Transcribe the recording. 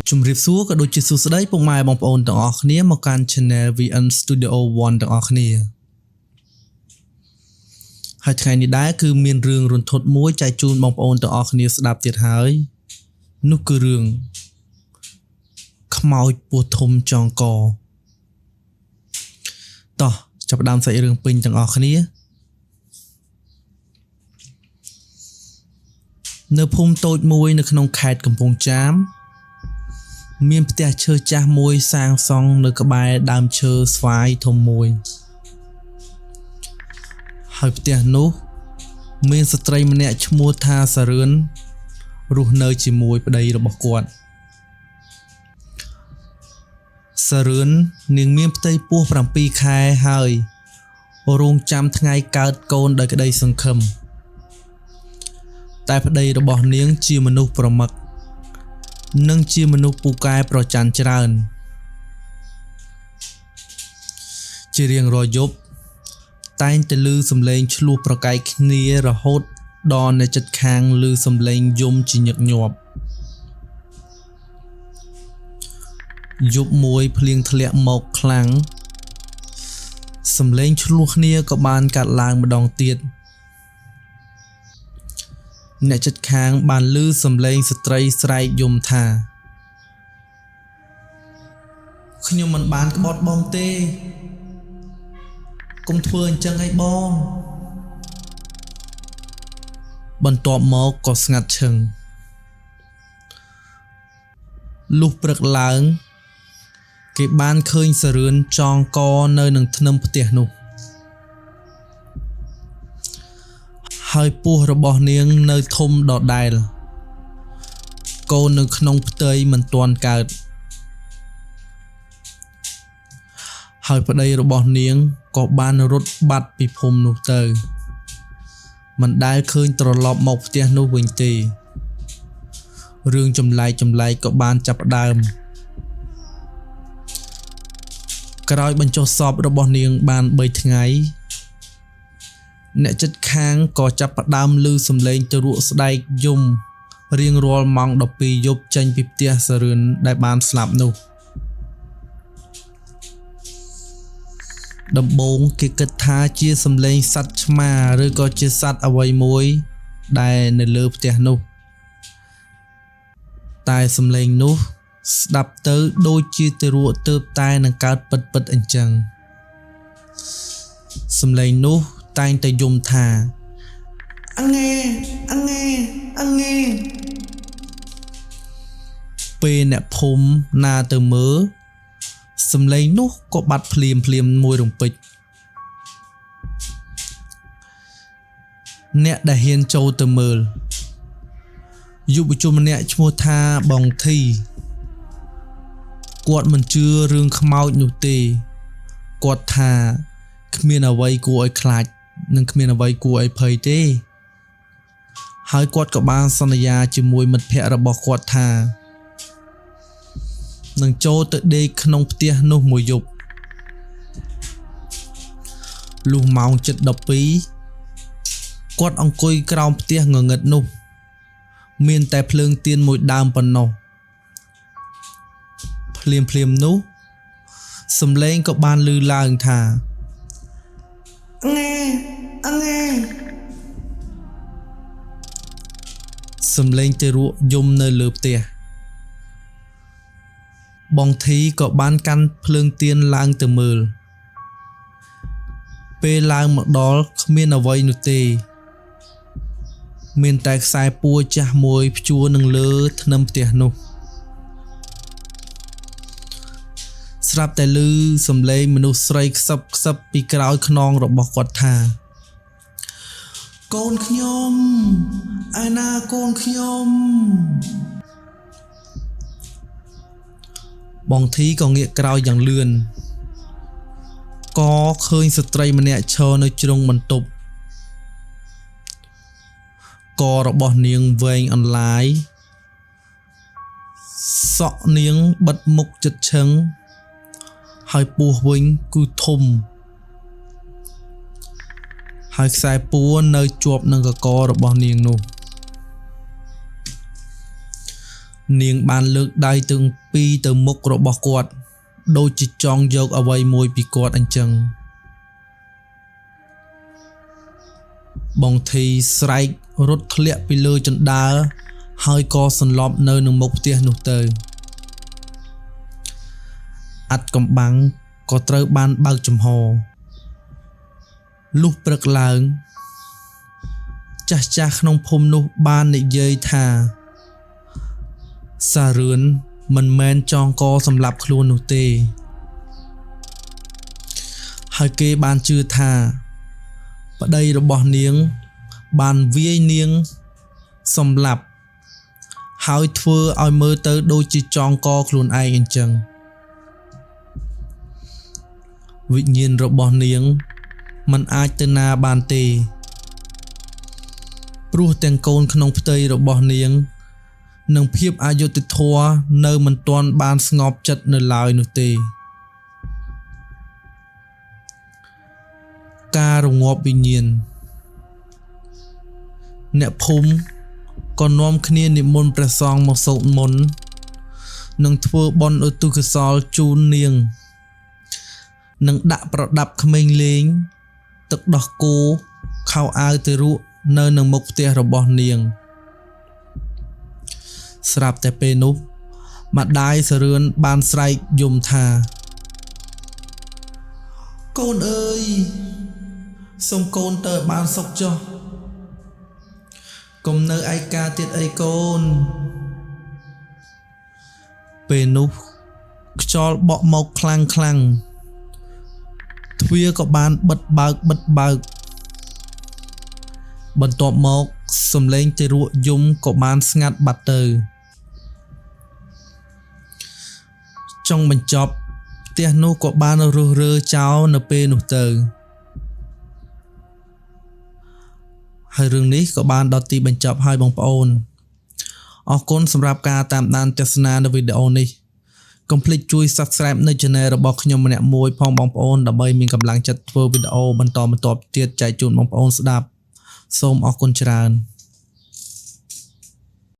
ជំរាបសួរក៏ដូចជាសួស្តីពុកម៉ែបងប្អូនទាំងអស់គ្នាមកកាន់ Channel VN Studio 1ទាំងអស់គ្នាហើយថ្ងៃនេះដែរគឺមានរឿងរន្ធត់មួយចែកជូនបងប្អូនទាំងអស់គ្នាស្ដាប់ទៀតហើយនោះគឺរឿងខ្មោចពោះធំចងកតោះចាប់ផ្ដើមសាច់រឿងពេញទាំងអស់គ្នានៅភូមិតូចមួយនៅក្នុងខេត្តកំពង់ចាមមានផ្ទះឈើចាស់មួយសាងសង់នៅក្បែរដើមឈើស្វាយធំមួយហើយផ្ទះនោះមានស្ត្រីម្នាក់ឈ្មោះថាសារឿនរស់នៅជាមួយប្តីរបស់គាត់សារឿននាងមានផ្ទៃពោះ7ខែហើយរងចាំថ្ងៃកើតកូនដោយក្តីសង្ឃឹមតែប្តីរបស់នាងជាមនុស្សប្រមឹកនិងជាមនុស្សពូកែប្រច័ណ្ឌច្រើនជារៀងរាល់យប់តែងតែឮសំឡេងឈ្លោះប្រកែកគ្នារហូតដល់អ្នកជិតខាងឮសំឡេងយំជាញឹកញាប់យប់មួយភ្លៀងធ្លាក់មកខ្លាំងសំឡេងឈ្លោះគ្នាក៏បានកាត់ឡើងម្ដងទៀតអ្នកជិតខាងបានឮសំឡេងស្ត្រីស្រែកយំថាខ្ញុំមិនបានក្បត់បងទេកុំធ្វើអញ្ចឹងអីបងបន្ទាប់មកក៏ស្ងាត់ឈឹងលុះព្រឹកឡើងគេបានឃើញសារឿនចងកនៅនឹងធ្នឹមផ្ទះនោះហើយពោះរបស់នាងនៅធំដដែលកូននៅក្នុងផ្ទៃមិនទាន់កើតហើយប្តីរបស់នាងក៏បានរត់បាត់ពីភូមិនោះទៅមិនដែលឃើញត្រឡប់មកផ្ទះនោះវិញទេរឿងចម្លែកក៏បានចាប់ផ្ដើមក្រោយបញ្ចុះសពរបស់នាងបាន3ថ្ងៃអ្នកជិតខាងក៏ចាប់ផ្ដើមឮសំឡេងទារកស្ដែកយំរៀងរាល់ម៉ោង12យប់ចេញពីផ្ទះសារឿនដែលបានស្លាប់នោះដំបូងគេគិតថាជាសំឡេងសត្វឆ្មាឬក៏ជាសត្វអ្វីមួយដែលនៅលើផ្ទះនោះតែសំឡេងនោះស្ដាប់ទៅដូចជាទារកទើបតែនឹងកើតពិតៗអញ្ចឹងសំឡេងនោះតែងតែយំថាអងេអងេអងេពេលអ្នកភូមិណាទៅមើលសំឡេងនោះក៏បាត់ភ្លាមៗមួយរំពេចអ្នកដែលហ៊ានចូលទៅមើលយុវជនម្នាក់ឈ្មោះថាបងធីគាត់មិនជឿរឿងខ្មោចនោះទេគាត់ថាគ្មានអ្វីគួរឲ្យខ្លាចនិងគ្មានអ្វីគួរឲ្យភ័យទេហើយគាត់ក៏បានសន្យាជាមួយមិត្តភ័ក្តិរបស់គាត់ថានឹងចូលទៅដេកក្នុងផ្ទះនោះមួយយប់លុះម៉ោង7:12គាត់អង្គុយក្រោមផ្ទះងងឹតនោះមានតែភ្លើងទៀនមួយដើមប៉ុណ្ណោះភ្លាមៗនោះសំឡេងក៏បានឮឡើងថាអងេអងេសំឡេងទារកយំនៅលើផ្ទះបងធីក៏បានកាន់ភ្លើងទៀនឡើងទៅមើលពេលឡើងមកដល់គ្មានអ្វីនោះទេមានតែខ្សែពួរចាស់មួយព្យួរនឹងលើធ្នឹមផ្ទះនោះស្រាប់តែឮសំឡេងមនុស្សស្រីខ្សឹបពីក្រោយខ្នងរបស់គាត់ថាកូនខ្ញុំឯណាកូនខ្ញុំបងធីក៏ងាកក្រោយយ៉ាងលឿនក៏ឃើញស្ត្រីម្នាក់ឈរនៅជ្រុងបន្ទប់ករបស់នាងវែងអន្លាយសក់នាងបិទមុខជិតឈឹងហើយពោះវិញគឺធំហើយខ្សែពួរនៅជាប់នឹងកករបស់នាងនោះ នាងបានលើកដៃទាំងពីរទៅមុខរបស់គាត់ដូចជាចង់យកអ្វីមួយពីគាត់អញ្ចឹងបងធីស្រែករត់ធ្លាក់ពីលើជណ្ដើរហើយក៏សន្លប់នៅនឹងមុខផ្ទះនោះទៅអាត់កំបាំងក៏ត្រូវបានបើកចំហលុះព្រឹកឡើងចាស់ៗក្នុងភូមិនោះបាននិយាយថាសារឿនមិនមែនចងកសម្លាប់ខ្លួននោះទេហើយគេបានជឿថាប្តីរបស់នាងបានវាយនាងសម្លាប់ហើយធ្វើឲ្យមើលទៅដូចជាចងកខ្លួនឯងអញ្ចឹងវិញ្ញាណរបស់នាងមិនអាចទៅណាបានទេព្រោះទាំងកូនក្នុងផ្ទៃរបស់នាងនិងភាពអយុត្តិធម៌នៅមិនទាន់បានស្ងប់ចិត្តនៅឡើយនោះទេការរងាប់វិញ្ញាណអ្នកភូមិក៏នាំគ្នានិមន្តព្រះសង្ឃមកសូត្រមន្តនិងធ្វើបុណ្យឧទ្ទិសកុសលជូននាងនិងដាក់ប្រដាប់ក្មេងលេងទឹកដោះគោខោអាវទារកនៅនឹងមុខផ្ទះរបស់នាងស្រាប់តែពេលនោះម្ដាយសារឿនបានស្រែកយំថាកូនអើយសូមកូនទៅបានសុខចុះកុំនៅឯកាទៀតអីកូនពេលនោះខ្យល់បក់មកខ្លាំងខ្លាំងទ្វារក៏បានបិទបើកបិទបើកបន្ទាប់មកសំឡេងទារកយំក៏បានស្ងាត់បាត់ទៅចុងបញ្ចប់ផ្ទះនោះក៏បានរុះរើចោលនៅពេលនោះទៅហើយរឿងនេះក៏បានដល់ទីបញ្ចប់ហើយបងប្អូនអរគុណសម្រាប់ការតាមដានទស្សនានៅវីដេអូនេះកុំភ្លេចជួយ Subscribe នៅ Channel របស់ខ្ញុំម្នាក់មួយផងបងប្អូនដើម្បីមានកម្លាំងចិត្តធ្វើវីដេអូបន្តបន្ទាប់ទៀតចែកជូនបងប្អូនស្ដាប់សូមអរគុណច្រើន។